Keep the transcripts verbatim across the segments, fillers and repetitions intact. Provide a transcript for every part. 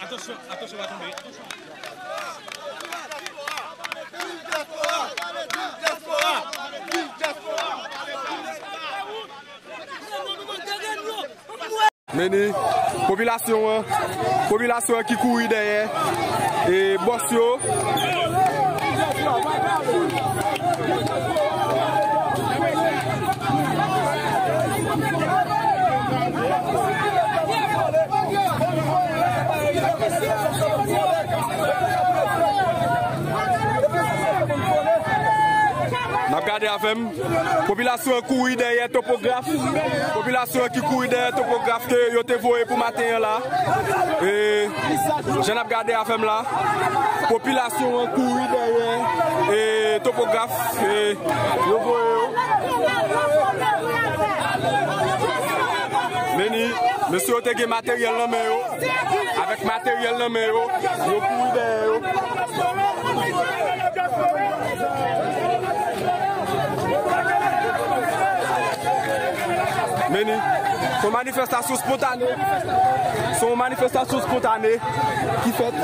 Atansyon, atansyon, pa tonbe. Atansyon. Men ni, popilasyon an, popilasyon an ki kouri dèyè, e, bòs yo. N ap gade avè m. Popilasyon an kouri dèyè topograf. Popilasyon an ki kouri dèyè topograf ke yo te voye pou maten an la. E, jan n ap gade avè m la, popilasyon an kouri dèyè, e, topograf, e, yo voye yo. Men ni, mesye yo te gen materyèl nan men yo. Avèk materyèl nan men yo, yo kouri dèyè yo. Men ni, se yon manifestasyon spontane. Se yon manifestasyon spontane ki fèt.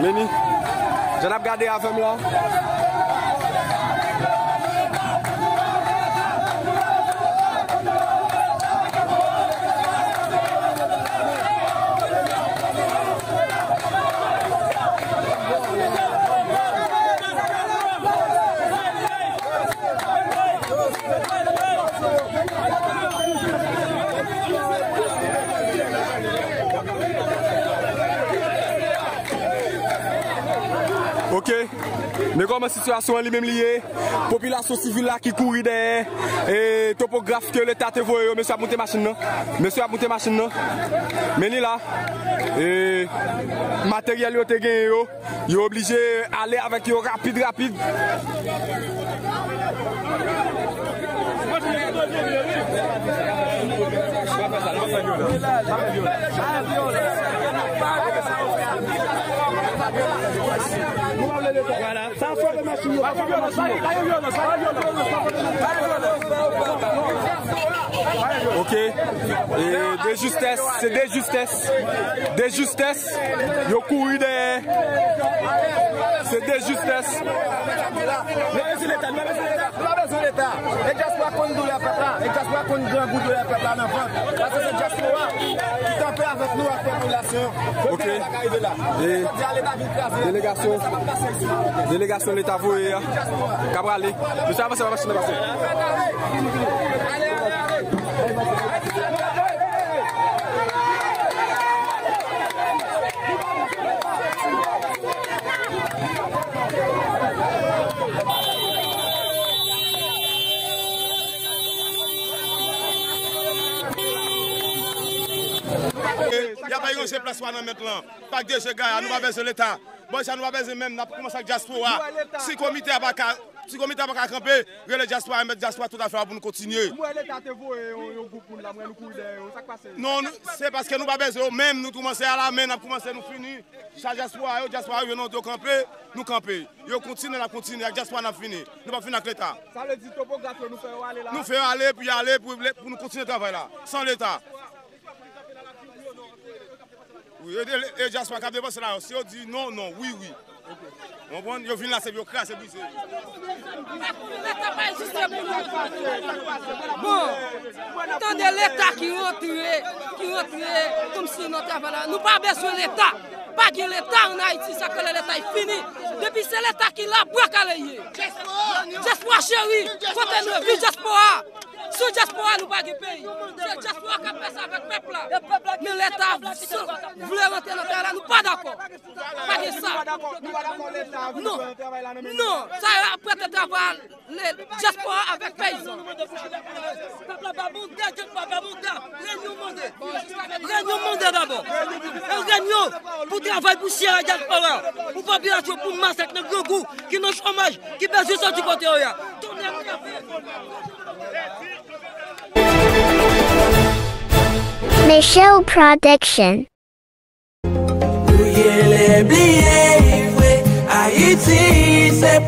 Men ni, jan n ap gade avè m la. Ok. Men kòman sitiyasyon an li menm li ye? Popilasyon sivil la ki kouri dèyè, e, topograf ke Leta te voye yo. Mesye ap moute machin nan. Mesye ap moute machin nan. Men li la. E, materyèl yo te genyen yo, yo oblije ale avèk yo rapid, rapid. Voilà. Ok. E, de justès, se de justès. De justès. Yo kouri dèyè. Se de justès. Nou pa bezwen Leta, nou pa bezwen Leta. Nou pa bezwen Leta. E dyaspora konn doulè pèp la. E dyaspora konn grangou doulè pèp la nan vant. Paske se dyaspora ki kanpe avèk nou ak popilasyon. Ok. Jodi a Leta vin kraze. Delegasyon, delegasyon Leta voye a k ap prale. Mesye avanse, pa machin nan pase. Y ap bay ranje plas pa nan mèt lan. Pak D G Gaya, nou pa bezwen Leta. Bò sa nou pa bezwen menm, n ap kòmanse ak dyaspora. Si komite a pa ka, si komite a pa ka kanpe, rele dyaspora, remèt dyaspora tout afè a pou nou kontinye. M wè Leta te voye yon, yon gwoup moun la, m wè nou kouri dèyè yo. Sa k pase? Non, nou, se paske nou pa bezwen yo menm, nou kòmanse a la men, n ap kòmanse, nou fini. Sa dyaspora yo, dyaspora yo, yo nan wote yo kanpe, nou kanpe. Yo kontinye, n ap kontinye, ak dyaspora n ap fini. Nou p ap fini ak Leta. Sa vle di topograf yo, nou fè yo ale la? Nou fè yo ale, pou y ale, pou, pou nou kontinye travay la. San Leta. Wi, e, e, e dyaspora k ap depanse la, si yo di non, non, wi, wi. Ou konprann? Yo vin la, se pou yo kraze, brize. Leta pa egziste pou nou. Bon, tande Leta ki rantre, ki rantre kòmsi nan travay la. Nou pa bezwen Leta. Pa gen Leta ann Ayiti, sa k rele Leta, li fini. Depi se Leta ki la, bwa kale ye. Dyaspora cheri, kote nou ye? Viv dyaspora. San dyaspora, nou pa gen peyi. Se dyaspora k ap fè sa avèk pèp la. Men Leta vle rantre nan travay la, nou pa dakò. Pa gen sa. Non. Non. Sa yo ap prete travay le, dyaspora avèk peyizan. Pèp la pa bon dèt, dyaspora pa bon dèt. Renyon mande. Renyon mande dabò. E renyon pou travay pou chè a dyaspora. Pou popilasyon, pou mas ak nan grangou, ki nan chomaj, ki bezwen soti kote yo ye a. Tonnè nou Michelle Production. Nou genlè bliye vre, Ayiti se